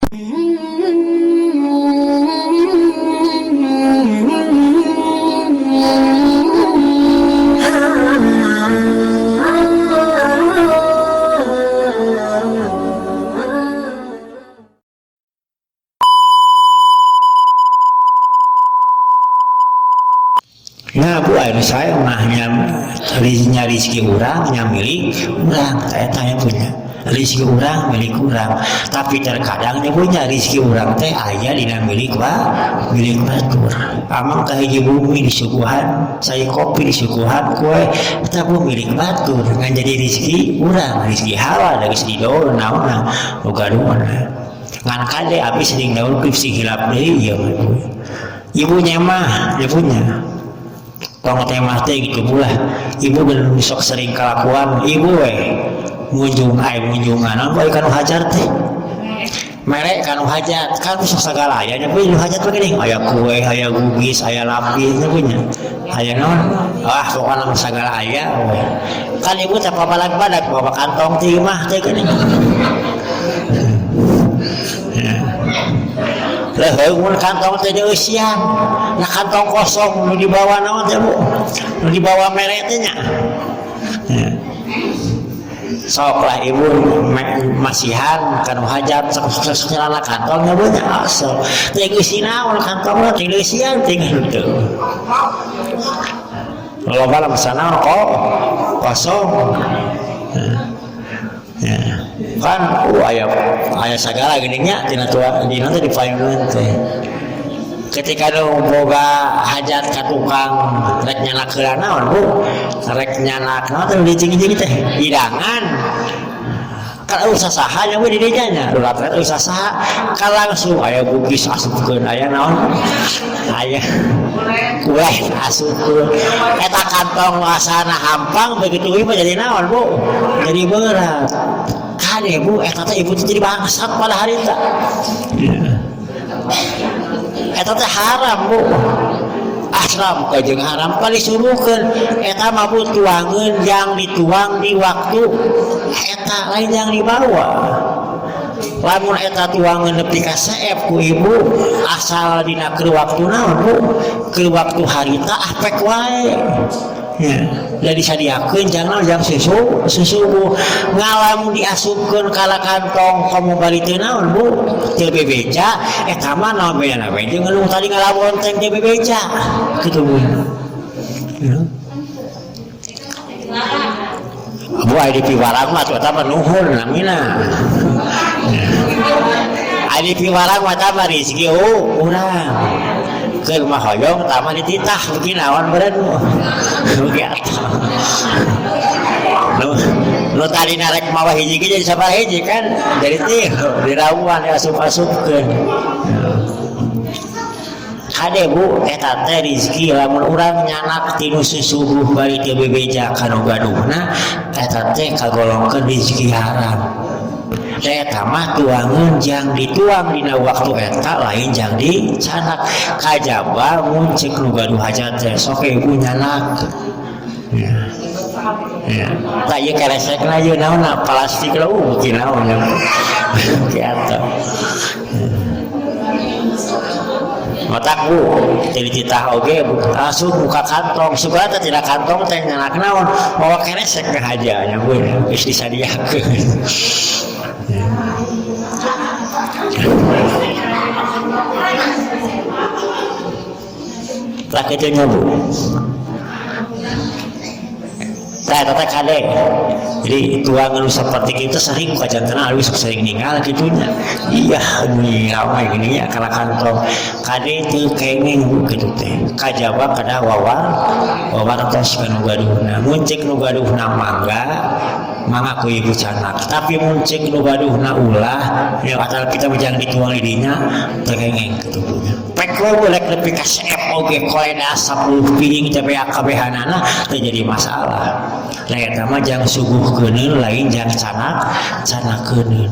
Nah, Bu, ayo saya mah nya rizki urang nya milik urang, eta yang punya rizki urang milik urang. Tapi terkadang nya punya rizki urang teh aya dina milik wa milik batur. Amang ka hiji bumi disuguhan cai kopi disuguhan kue, eta bu milik batur ngan jadi rizki urang, rizki halal da geus didaur naonna nu gaduhna. Ngan kade abdi sering daur sing hilap deui ieu mah Bu. Ibunya mah dia punya tong teh mah teh gitu pula. Ibu bener sok sering kelakuan ibu we munjung ai munjungan apa ikan hajar teh merek kanu hajat kan sok sagala aya nya nu hajat mah geuning aya kue aya gugis aya lapis nya punya aya naon ah pokona mah sagala aya we kan ibu teh pabalag-balag bawa kantong teh mah teh geuning. Lah mun kantong teh dieusian. Nah kantong kosong nu dibawa naon teh Bu? Nu dibawa mere teh nya. Sok lah ibu masihan kanu hajat sok sok nyalana kantong nya Bu nya asal. Teh eusi naon kantongna teh dieusian teh kitu. Loba lah masana kok kosong. Ya. Kan aya sagala geuning nya tina tua dina teh dipayunkeun teh. Ketika nu boga hajat ka tukang rek nyanak heula naon Bu? Rek nyanak naon teh dicing-cing teh hidangan. Kan usah saha nya we di dinya nya. Ulah usah saha ka langsung aya bugis asupkeun aya naon? Aya kue asupkeun. Eta kantong asana hampang begitu ieu mah jadi naon Bu? Jadi berat. Kade Bu eta teh ibu teh jadi bangsat pada harita. Eta teh haram Bu. Asram ka jeung haram palisuruhkeun eta mah Bu tuangeun yang dituang di waktu eta lain yang dibawa. Lamun eta tuangeun nepi ka seep ku ibu asal dina keur waktu naon Bu? Keur waktu harita apek wae. Ya, da disadiakeun jangan jang susu susubuh ngalamun diasupkeun kana kantong komo bari teu naon Bu? Teu bebeja eta mah naon bedana we jeung nu tadi ngalabonteng teu bebeja kitu Bu. Ya. Bu aya di piwarang mah eta mah nuhun namina. Aya di piwarang mah eta mah rezeki urang. Keur mah hoyong tah mah dititah beuki naon beureun Bu. Beuki atuh. Nu tadi narek mawa hiji ge jadi sabaraha hiji kan jadi tilu diramuan diasup-asupkeun. Kade Bu eta teh rezeki lamun urang nyanak tinu susubuh bari teu bebeja ka nu gaduhna eta teh kagolongkeun rezeki haram. Eta mah tuangeun jang dituang dina waktu eta lain jang dicanak kajaba mun ceuk nu gaduh hajat teh sok ibu nyanak. Ya. Ya. Tah ieu keresekna ieu naonna plastik leuh beuki naon nya. Beuki atuh. Matak Bu jadi titah oge Bu langsung buka kantong suka teh tina kantong teh nyanak naon mawa keresek ka haja nya Bu geus disadiakeun. Tah kitu nya Bu. Tah eta teh kade. Jadi tuangan seperti itu sering kajantena alus sering ninggal kitunya. Iya, ninggal gini ya kana kantong. Kade teu kenging Bu kitu teh. Kajaba kada wawar, wawar tos ka nu gaduhna. Mun ceuk nu gaduhna mangga, mangga ku ibu canak. Tapi mun ceuk nu gaduhna ulah, ya asal kita mah jangan dituang di dinya teu kenging kitu Bu. Pek we boleh nepi ka seep oge koleda 10 piring teh beak kabehanana teu jadi masalah. Lah eta mah jang suguhkeuneun lain jang canak canakeun.